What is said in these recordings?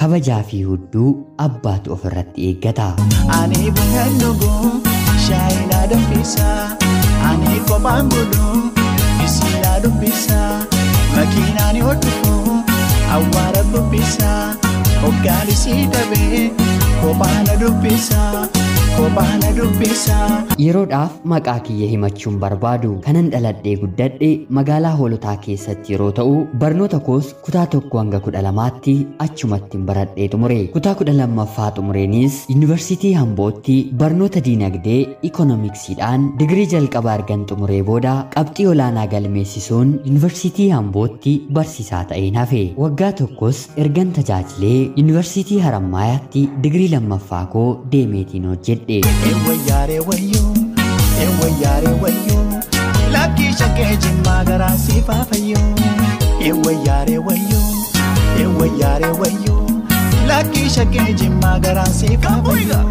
Kabajaa fi hudduu abbaatu ofirratti eeggata. Ani buna dhugu shaayii na danfisa. Ani kophaan bulu isii na dubbisa. Makiinaan yoo dhufu awwaara bubbisa. Hoggaan isii dabee kophaa na dubbisa. Kophaa na dubbisa. Yeroodhaaf maqaa kiyya himachuun barbaadu kanan dhaladhee guddadhe magaalaa Hoolotaa keessatti yeroo ta'u, barnoota koos kutaa 1 hanga 12tti achumatti baradhee xumure. Kutaa 12ffaa xumureenis Yuunivarsiitii Ambootti barnoota diinagdee ikoonomiksiidhaan digirii jalqabaa argan xumuree booda qabxii olaanaa galmeessisuun Yuunivarsiitii Ambootti barsiisaa ta'een hafe. Waggaa tokkos ergan tajaajilee Yuunivarsiitii Haramaayaatti digirii lammaffaa koo deemeetiin hojjedhe. Eewwayyaaree wayyuu, eewwayyaaree wayyuu, lakkii shakkee jimmaa garaa siif haa fayyuu. Eewwayyaaree wayyuu, eewwayyaaree wayyuu, lakkii shakkee jimmaa garaa siif haa fayyuu.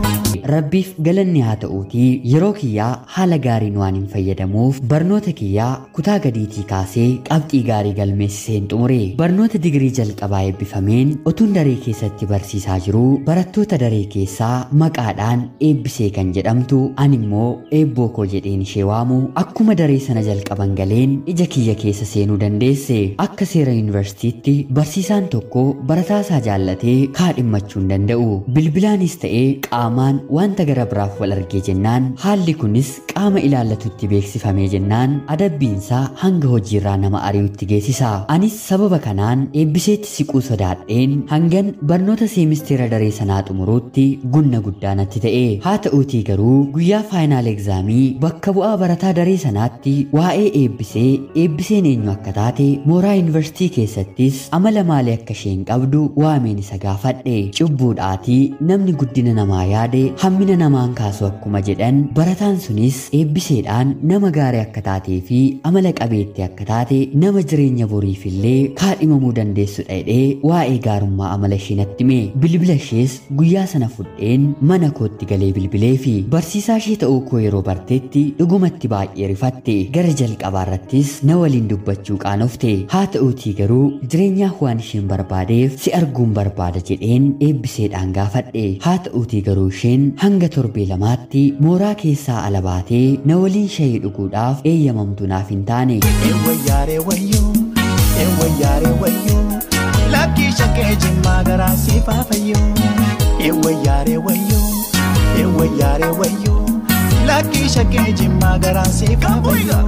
Rabbiif galanni haa ta'uutii yeroo kiyyaa haala gaariin waan hin fayyadamuuf barnoota kiyyaa kutaa gadiitii kaasee qabxii gaarii galmeessiseen xumure. Barnoota digirii jalqabaa eebbifameen otuun daree keessatti barsiisaa jiruu barattoota daree keessaa maqaadhaan Eebbisee kan jedhamtu, ani immoo Eebboo koo jedheen ishee waamu, akkuma daree sana jalqaban galeen ija kiyya keessa seenuu dandeesse. Akka seera yuunivarsiitiitti barsiisaan tokko barataasaa jaallatee kaadhimmachuu hin danda'u. Bilbilaanis ta'ee qaamaan wanta gara biraaf wal argee jennaan, haalli kunis qaama ilaallatutti beeksifamee jennaan adabbiinsaa hanga hojiirraa nama ari'utti geessisa. Anis sababa kanaan Eebbiseetti siquu sodaadheen hangan barnoota seemisteera daree sanaa xumuruutti gunna guddaa natti ta'e. Haa ta'uutii garuu guyyaa final examii bakka bu'aa barataa daree sanaatti waa'ee Eebbisee, Eebbiseen eenyu akka taate, mooraa yuunivarsiitii keessattis amala maalii akka isheen qabdu waameen isa gaafadhe. Cubbuudhaatii namni guddina namaa yaade hammina namaan kaasu akkuma jedhan, barataan sunis Eebbiseedhaan nama gaarii akka taatee fi amala qabeettii akka taate, nama jireenya boriifillee kaadhimamuu dandeessudha jedhee waa'ee gaarummaa amala ishee natti hime. Bilbila ishees guyyaa sana fudheen mana kootti galee bilbilee fi barsiisaa ishee ta'uu koo yeroo barteetti dhugumatti baay'ee rifatte. Gara jalqabaa irrattis na waliin dubbachuu qaanofte. Haa ta'uutii garuu jireenyaaf waan isheen barbaadeef si arguun barbaada jedheen Eebbiseedhaan gaafadhe. Haa ta'uutii garuu isheen hanga torbee lamaatti mooraa keessaa ala baatee na waliin shayii dhuguudhaaf eeyyamamtu naaf hin taane. Eewwayyaaree wayyuu, eewwayyaaree wayyuu, lakkii shakkee jimmaa garaa siif haa fayyuu. Eewwayyaaree wayyuu, eewwayyaaree wayyuu, lakkii shakkee jimmaa garaa siif haa fayyuu.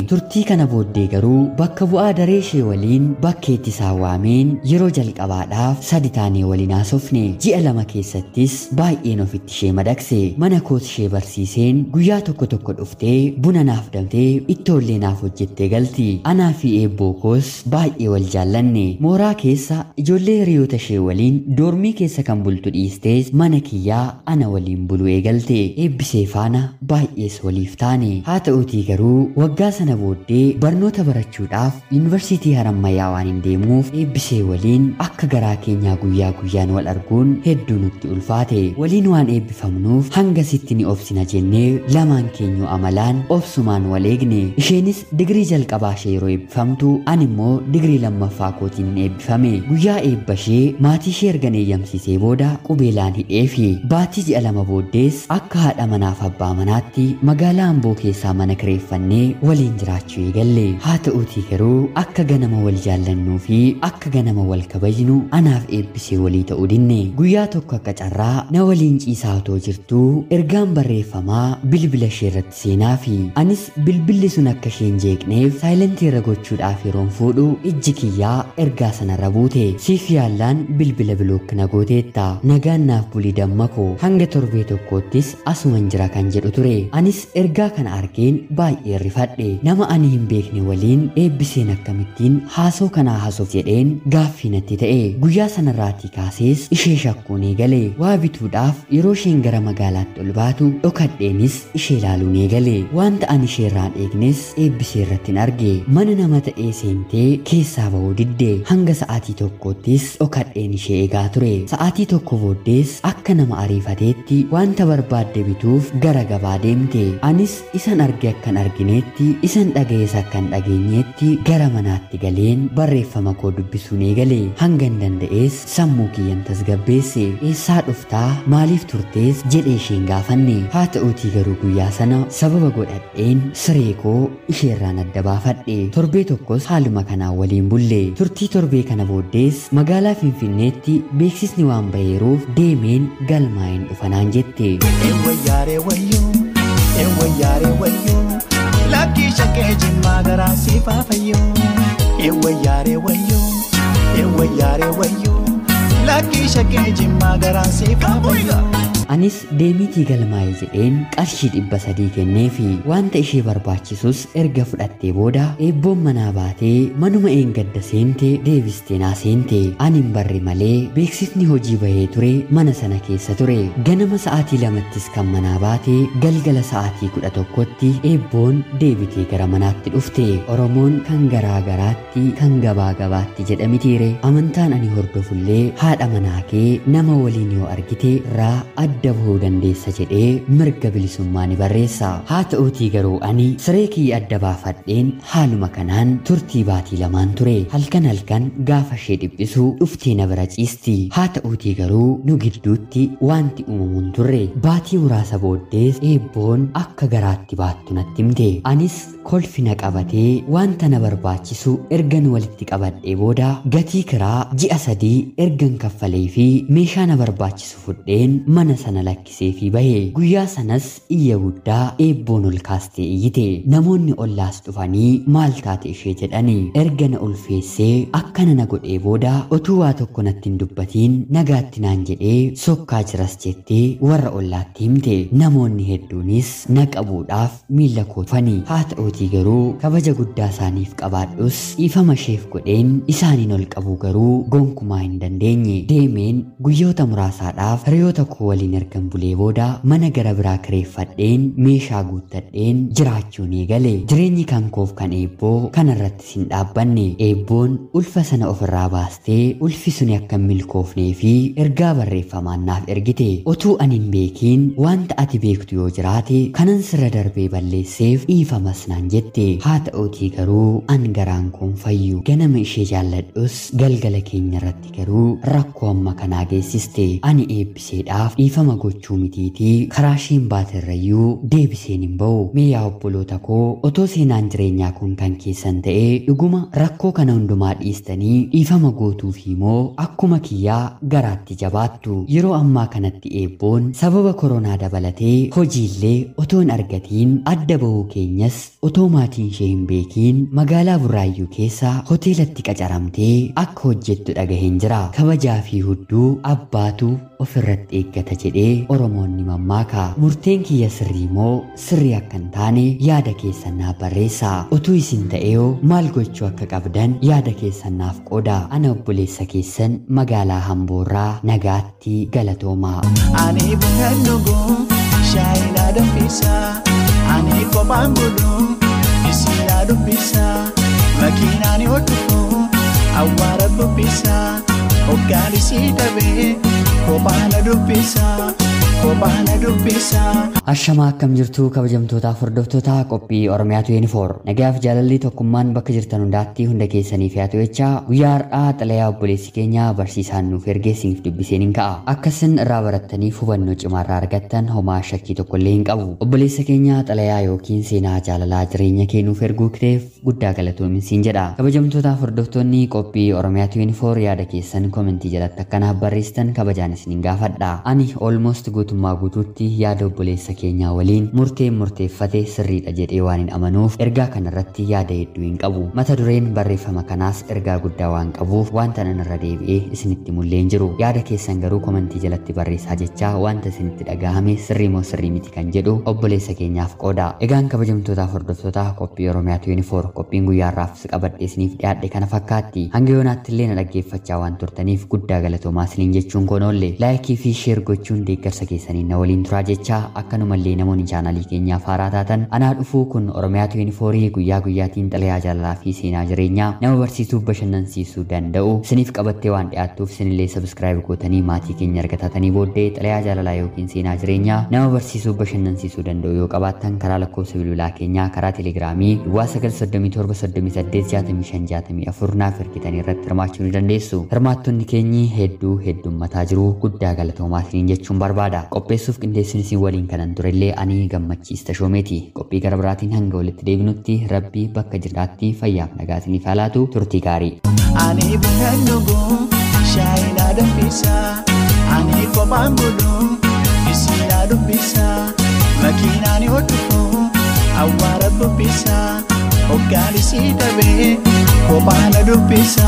Turtii kana booddee garuu bakka bu'aa daree ishee waliin bakkeetti isaan waameen yeroo jalqabaadhaaf sadi taanee waliin haasofne. Ji'a 2 keessattis baay'een ofitti ishee madaqse. Mana koos ishee barsiiseen guyyaa tokko tokko dhuftee buna naaf damtee ittoollee naaf hojjettee galti. Anaa fi Eebboo koos baay'ee wal jaallanne. Mooraa keessa ijoollee hiriyoota ishee waliin doormii keessa kan bultu dhiistees mana kiyyaa ana waliin buluu eegalte. Eebbisee faana baay'ees waliif taane. Haa ta'uutii garuu waggaa sana booddee barnoota barachuudhaaf Yuunivarsiitii Harammayyaa waan hin deemuuf Eebbisee waliin akka garaa keenyaa guyyaa guyyaan wal arguun hedduu nutti ulfaate. Waliin waan eebbifamnuuf hanga sitti ni obsina jennee lamaan keenyu amalaan obsumaan wal eegne. Isheenis digirii jalqabaa ishee yeroo eebbifamtu, ani immoo digirii lammaffaa kootiin hin eebbifame. Guyyaa eebba ishee maatii ishee ergan eeyyamsiisee booda qubeelaan hidheefi. Baatii ji'a 2 booddees akka haadha manaaf abbaa manaatti magaalaa Amboo keessaa mana kireeffannee waliin jiraachuu eegalle. Haa ta'uutii garuu akka ganama wal jaallannuu fi akka ganama wal kabajnu anaaf Eebbisee walii ta'uu dinne. Guyyaa tokko akka carraa na waliin ciisaa otoo jirtuu ergaan barreeffamaa bilbila ishee irratti seenaa fi anis bilbilli sun akka isheen jeeqneef saayilentii irra gochuudhaaf yeroon fuudhu ijji kiyyaa ergaa sanarra buute. Siif yaallaan bilbila block na gooteetta, nagaan naaf bulii damma koo, hanga torbee tokkoottis asuman jira kan jedhu ture. Anis ergaa kana argeen baay'ee rifadhe. Nama ani hin beekne waliin Eebbiseen akkamittiin haasoo kanaa haasoof jedheen gaaffii natti ta'e. Guyyaa sanarraatii kaasees ishee shakkuun eegale. Waa bituudhaaf yeroo isheen gara magaalaatti ol baatu dhokadheenis ishee ilaaluun eegale. Wanta ani isheerraan eegnes Eebbisee irratti hin arge. Mana nama ta'ee seentee keessaa ba'uu didde. Hanga sa'aatii tokkoottis dhokadheen ishee eegaa ture. Sa'aatii tokko booddees akka nama ariifateetti wanta barbaadde bituuf gara gabaa deemte. Anis isan arge akkan argineetti isan Isan dhaga'ees akka hin dhageenyeetti gara manaatti galeen barreeffama koo dubbisuun eegale. Hangan danda'ees sammuu kiyyan tasgabbeesse. Eessaa dhuftaa, maaliif turtees jedhee isheen gaafanne. Haa ta'uutii garuu guyyaa sana sababa godhadheen siree koo isheerraan adda baafadhe. Torbee tokkos haaluma kanaan waliin bulle. Turtii torbee kana booddees magaalaa Finfinneetti beeksisni waan baheeruuf deemeen galmaa'een dhufanaan jette. Eewwayyaaree wayyoo, eewwayyaaree wayyoo, lakkii shakkee jimmaa garaa siifaa fayyoo. Eewwayyaaree wayyoo, eewwayyaaree wayyoo, lakkii shakkee jimmaa garaa siifaa fayyoo. Anis deemiitii galmaa'e jedheen qarshii 300 kenneefi wanta ishee barbaachisus erga fudhattee booda eebboon manaa baatee manuma eengadda seente deebistee naa seente. Ani hin barre malee beeksisni hojii bahee ture mana sana keessa ture. Ganama sa'aatii 2ttis kan manaa baate galgala sa'aatii 11tti eebboon deebitee gara manaatti dhufte. Oromoon kan garaa garaatti kan gabaa gabaatti jedhamitiire. Amantaan ani hordofullee haadha manaa kee nama waliin yoo argite irraa adda bahuu dandeessa jedhee mirga bilisummaa ni barreessa. Haa ta'uutii garuu ani siree kiyya adda baafadheen haaluma kanaan turtii baatii 2 ture. Halkan halkan gaafa ishee dhiphisu dhuftee na bira ciisti. Haa ta'uutii garuu nu gidduutti wanti uumamu hin turre. Baatii muraasa booddees eebboon akka garaatti baattu natti himte. Anis kolfina qabatee wanta na barbaachisu ergan walitti qabadhee booda gatii kiraa ji'a 3 ergan kaffalee fi meeshaa na barbaachisu fudheen mana sana lakkisee fi bahe. Guyyaa sanas iyya guddaa eebboon ol kaastee iyyite. Namoonni ollaas dhufanii maal taate ishee jedhani. Erga na ulfeessee akkana na godhee booda otuu waa tokko natti hin dubbatiin nagaatti naan jedhee sokkaa jiras jettee warra ollaatti himte. Namoonni hedduunis na qabuudhaaf miilla koo dhufani. Haa ta'uutii garuu kabaja guddaa isaaniif qabaadhus dhiifama isheef godheen isaaniin ol qabuu garuu gonkumaa hin dandeenye. Deemeen guyyoota muraasaadhaaf hiriyoota koo waliin ergan bulee booda mana gara biraa kireeffadheen meeshaa guuttadheen jiraachuun eegale. Jireenyi kan koof kan eebboo kanarrattis hin dhaabbanne. Eebboon ulfa sana ofirraa baastee ulfi suni akka hin milkoofnee fi ergaa barreeffamaan naaf ergite. Otuu ani hin beekiin wanta ati beektu yoo jiraate kanan sirra darbee balleesseef dhiifamas naan jette. Haa ta'uutii garuu an garaan koon fayyu. Ganama ishee jaalladhus galgala keenya irratti garuu rakkoo amma kanaa geessiste. Ani eebbiseedhaaf dhiifama gochuu mitiitii karaa isheen baaterrayyuu deebiseen hin ba'u. Mee yaa obboloota koo, otoo seenaan jireenyaa kun kan keessan ta'ee dhuguma rakkoo kana hundumaa dhiistanii dhiifama gootuuf moo akkuma kiyyaa garaatti jabaattu? Yeroo ammaa kanatti eebboon sababa koronaa dabalatee hojiillee otoo hin argatiin adda bahuu keenyas otoo maatiin ishee hin beekiin magaalaa Burraayyuu keessa hoteelatti qacaramtee akka hojjettu dhagaheen jira. Kabajaa fi hudduu abbaatu ofirratti eeggata jedhee Oromoonni mammaaka. Murteen kiyya sirrii moo sirrii akka hin taane yaada keessan naaf barreessaa. Otuu isin ta'eeoo maal gochuu akka qabdan yaada keessan naaf qooda. Ana obboleessa keessan magaalaa Hamboorraa nagaatti galatoomaa. Ani buna dhugu shaayii danfisa, ani kophaan bulu isiidhaa dubbisa, makiinaan yoo dhufu awwaara bubbisa, hoggaan isii dhabee kophaana dubbisa, kophaana dubbisa. Ashamaa akkam jirtu kabajamtootaaf hordoftoota qophii Oromiyaa 24. Nagaaf jaalalli tokkummaan bakka jirtan hundaatti hunda keessaniif haa ta'u jechaa guyyaa har'aa xalayaa obboleessi keenya barsiisaan nuuf ergee isiniif dubbiseen hin ka'a. Akka isin irraa barattaniif hubannoo cimaa irraa argattan homaa shakkii tokkollee hin qabu. Obboleessa keenya xalayaa yookiin seenaa jaalalaa jireenya kee nuuf erguu keef guddaa galatoomi siin jedha. Kabajamtootaaf hordoftoonni qophii Oromiyaa 24 yaada keessan komentii jalatti akkanaaf barreessitan kabajaan isiniin gaafadha. Ani almost guutummaa guutuutti yaada obboleessa keenyaa waliin murteen murteeffate sirriidha jedhee waan hin amanuuf ergaa kanarratti yaada hedduu hin qabu. Mata dureen barreeffama kanaas ergaa guddaa waan qabuuf wanta nan irra deebi'ee isinitti mullee hin jiru. Yaada keessan garuu komentii jalatti barreessaa jechaa wanta isinitti dhagahame sirrii moo sirrii miti kan jedhu obboleessa keenyaaf qooda. Egaan kabajamtootaaf hordoftoota qophii Oromiyaa 24 qophiin guyyaa har'aaf qabadhee isiniif dhiyaadhe kana fakkaatti. Hanga yoonaatti illee na dhaggeeffachaa waan turtaniif guddaa galatoomaa isiniin jechuun koon oolle. Laayikii fi sheer gochuun deeggarsa keessaniin na waliin turaa jecha akkanumallee namoonni chaanalii keenyaaf haaraa taatan anaa dhufuu. Kun Oromiyaa 24 guyyaa guyyaatiin xalayaa jaalalaa fi seenaa jireenyaa nama barsiisuuf bashannansiisuu danda'u isiniif qabattee waan dhiyaattuuf isinillee sabskiraayib gootanii maatii keenya argatatanii booddee xalayaa jaalalaa yookiin seenaa jireenyaa nama barsiisuuf bashannansiisuu danda'u yoo qabaattan karaa lakkoofsa bilbilaa keenyaa karaa telegiraamii duwwaa 937 38 65 64 naaf ergitanii irratti hirmaachuu ni dandeessu. Hirmaattonni keenyi hedduu heddummataa jiru, guddaa galatoomaa isiniin jechuun barbaada. Qopheessuuf qindeessuun isin waliin kanan turellee ani Gammachiis Tashoomeeti. Qophii gara biraatiin hanga walitti deebinutti Rabbi bakka jirtaatti fayyaaf nagaa isiniif haa laatu. Turtii gaarii. Ani buna dhugu, shaayii danfisa. Ani kophaan bulu, isiidhaa dubbisa. Makiinaan yoo dhufu, awwaara bubbisa. Hoggaan isii dhabee, kophaan na dubbisa.